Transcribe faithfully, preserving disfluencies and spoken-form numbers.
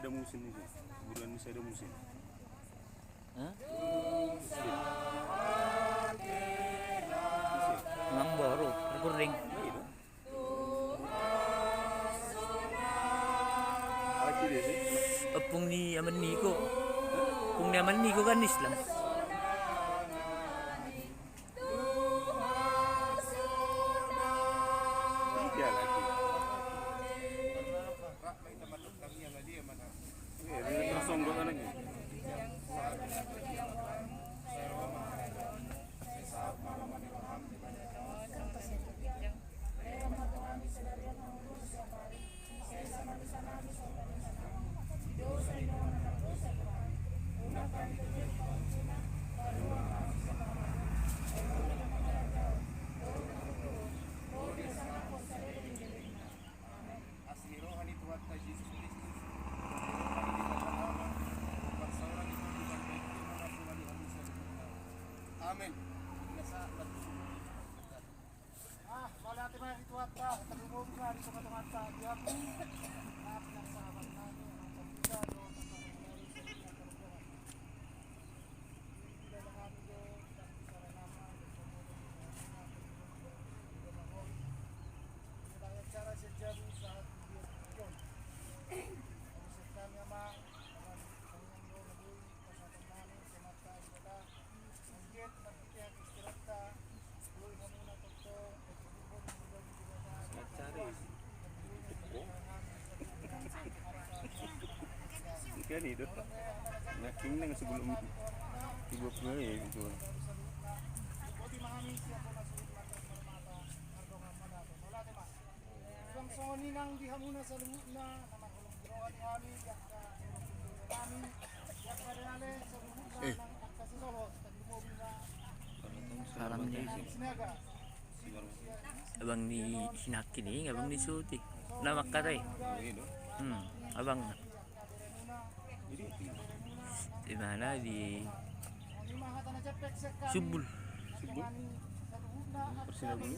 Sada musim ni, kuburan ni sada musim. Hah? Musim. Musim. Namboru, pargurring. Iya, itu. Ompung ni amaniko. Ompung ni amaniko kan Islam. Iya lagi. Iya, dia tersonggok anaknya. Asi ni roha ni Tuhanta Jesus Kristus, parsaoran ni Tuhan. Amen. Ah, mauliate ma di Tuhanta, tarlumobi ma di tongatonganta, di hamu. Kan itu. Nah, ini yang sebelum tiga puluh ya itu. Songon i nang di hamuna saluhutna, na marholong di roha ni hami, di angka nami, di angka deale saluhutna, nang angka sisohot, tarlumobi ma. Salam ni Sinaga. Abang ni Sinaki ni, abang ni Suti. Na mangkatai. Hmm, abang. Di mana di Subul. Subul. Persinabul.